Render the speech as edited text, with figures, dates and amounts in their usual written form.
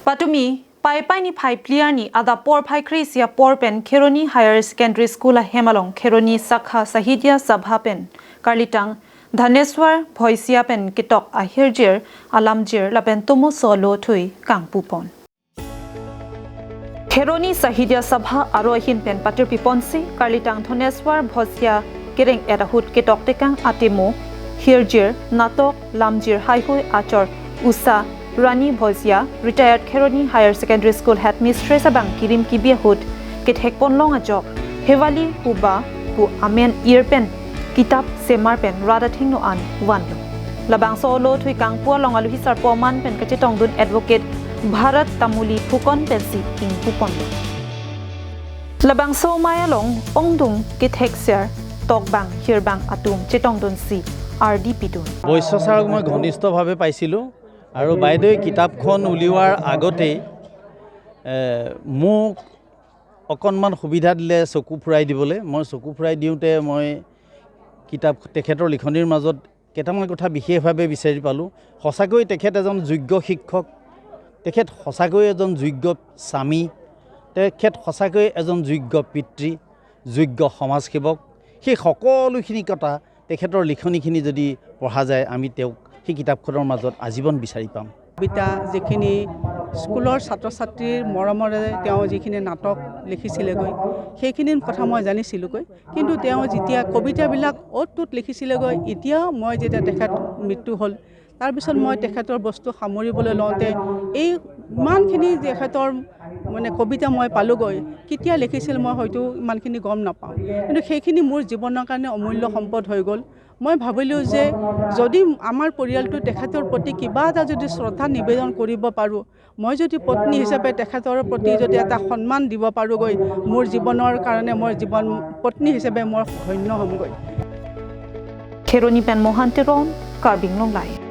Patumi pai pai ni phai player ni ada por phai krisia por pen Kheroni Higher Secondary School a hemalong Kheroni Sakha Sahitya Sabha pen Karlitang Dhaneswar Bhoisia pen kitok a hirjir alamjir lapen tumu solo thui kangpu pon. Kheroni Sahitya Sabha arohin pen patir piponsi Karlitang Dhaneswar Bhoisia kereng erahut kitok tekang atemo hirjir natok lamjir haihui achor Usa Rani Bhoisia, retired Kheroni Higher Secondary School headmistress abang kirim kibi hut kit hekpon long ajok Hewali Huba pu amen earpen kitab semar pen rada thingno an wan lo labang solo thui kang pu long alu hisar poman pen kachetong dun advocate Bharat Tamuli Phukon pen si ing pupon lo labang so maya long ongdung kit hekser tok bang hir bang atum chetong dun si RDP dun. Baishya ছাৰক মই ঘনিষ্ঠভাৱে পাইছিলোঁ আৰু বাইদেৱে কিতাপখন উলিওৱাৰ আগতেই মোক অকণমান সুবিধা দিলে চকু ফুৰাই দিবলৈ। মই চকু ফুৰাই দিওঁতে মই কিতাপ তেখেতৰ লিখনিৰ মাজত কেইটামান কথা বিশেষভাৱে বিচাৰি পালোঁ। সঁচাকৈ তেখেত এজন যোগ্য শিক্ষক, তেখেত সঁচাকৈ এজন যোগ্য স্বামী, তেখেত সঁচাকৈ এজন যোগ্য পিতৃ, যোগ্য সমাজসেৱক। সেই সকলোখিনি কথা তেখেতৰ লিখনিখিনি যদি পঢ়া যায়, আমি তেওঁক সেই কিতাপখনৰ মাজত আজীৱন বিচাৰি পাম। কবিতা যিখিনি স্কুলৰ ছাত্ৰ ছাত্ৰীৰ মৰমৰে তেওঁ যিখিনি নাটক লিখিছিলেগৈ, সেইখিনি কথা মই জানিছিলোঁগৈ। কিন্তু তেওঁ যেতিয়া কবিতাবিলাক অ'ত ত'ত লিখিছিলেগৈ, এতিয়াও মই যেতিয়া তেখেত মৃত্যু হ'ল তাৰপিছত মই তেখেতৰ বস্তু সামৰিবলৈ লওঁতে এই ইমানখিনি তেখেতৰ মানে কবিতা মই পালোঁগৈ, কেতিয়া লিখিছিল মই হয়তো ইমানখিনি গম নাপাওঁ, কিন্তু সেইখিনি মোৰ জীৱনৰ কাৰণে অমূল্য সম্পদ হৈ গ'ল। মই ভাবিলোঁ যে যদি আমাৰ পৰিয়ালটো তেখেতৰ প্ৰতি কিবা এটা যদি শ্ৰদ্ধা নিবেদন কৰিব পাৰোঁ, মই যদি পত্নী হিচাপে তেখেতৰ প্ৰতি যদি এটা সন্মান দিব পাৰোঁগৈ, মোৰ জীৱনৰ কাৰণে মই জীৱন পত্নী হিচাপে মই ধন্য হ'মগৈ। Kheroni pen Mohanty Ron, Karbi Anglong Live.